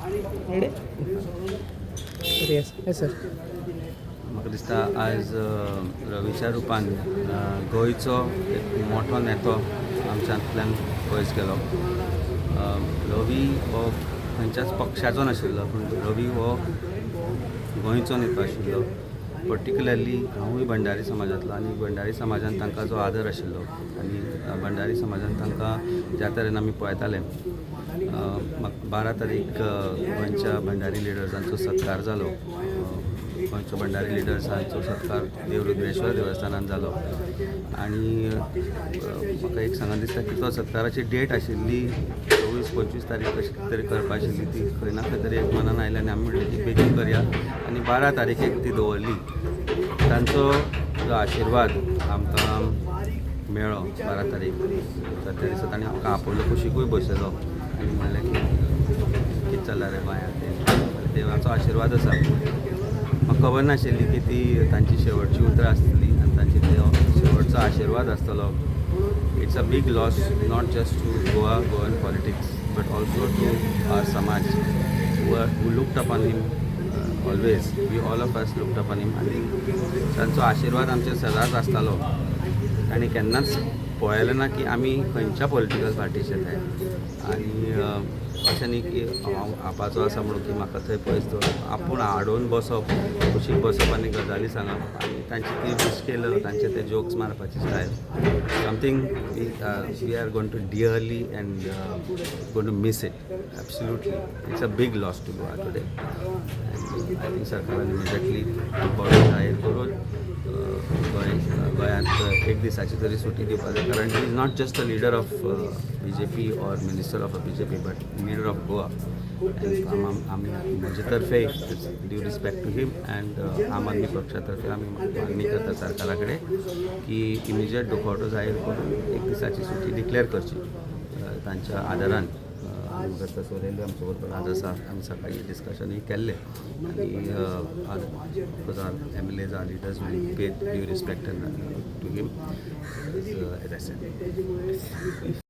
Ready? Yes sir. म्हाका दिसता आयज रवीच्या रुपान गोंयचो एक मोठो नेतो आमच्यांतल्यान पयस गेलो. रवी हो खंयच्याच पक्षाचो नाशिल्लो, पूण रवी हो गोंयचो नेतो आशिल्लो. पर्टिक्युलरली हांवूय भंडारी समाजांतलो आनी भंडारी समाजान तांकां जो आदर आशिल्लो आनी भंडारी समाजान तांकां ज्या तरेन आमी पळयताले, 12 तारीख गोंयच्या भंडारी लिडर्सांचो सत्कार जालो. गोंयचो भंडारी लिडर्सांचो सत्कार देव रुद्रेश्वर देवस्थानान जालो आनी म्हाका एक सांगन दिसता की तो सत्काराची डेट आशिल्ली 24-25 तारीख कशी तरी करपा आशिल्ली. ती खंय ना खंय तरी एक मनान आयली आनी आमी म्हणलें की बेगीन करया आनी 12 तारखेक ती दवरली. तांचो जो आशिर्वाद आमकां मेळ्ळो 12 तारीख, तर त्या दिसा तांणी आमकां आपयलो, कुशिकूय बसयलो आनी म्हणलें की कितें चल्लां रे गोंयांत तें. देवाचो आशिर्वाद आसा. म्हाका खबर नाशिल्ली की ती तांची शेवटची उतरां आसतली आनी तांची तो शेवटचो आशिर्वाद आसतलो. It's a big loss not just to Goa, Goan politics, but also to our समाज who looked upon him always. We, all of us, looked upon him आनी तांचो आशिर्वाद आमचेर सदांच आसतालो. तांणी केन्नाच पळयलें ना की आमी खंयच्या पॉलिटिकल पार्टीचे ते आनी अशें न्ही की हांव आपाचो आसा म्हणून की म्हाका थंय पयस दवरप. आपूण हाडून बसप, कुशीक बसप आनी गजाली सांगप आनी तांची ती मिश्केल, तांचे ते जोक्स मारपाची style, something we are going to dearly and going to miss it. Absolutely, it's a big loss to Goa today and I think सरकारान इमिजिएटली बरो जाहीर करून गोंय गोंयांत एक दिसाची तरी सुटी दिवपाक जाय, कारण he is not just a leader of BJP or minister of a BJP but leader of Goa. आमी म्हजे तर्फे, due respect to him and आम आदमी पक्षा तर्फे, आमी मागणी करता सरकारा कडेन की इमिजिएट दुखवटो जाहीर करून एक दिसाची सुटी डिक्लेअर करची तांच्या आदरान. तसो रेल्वे आमचे बरोबर आज आसा. आमी सकाळी डिस्कशनूय केल्लें आनी because our MLAs, our leaders will pay due respect to him, as I said.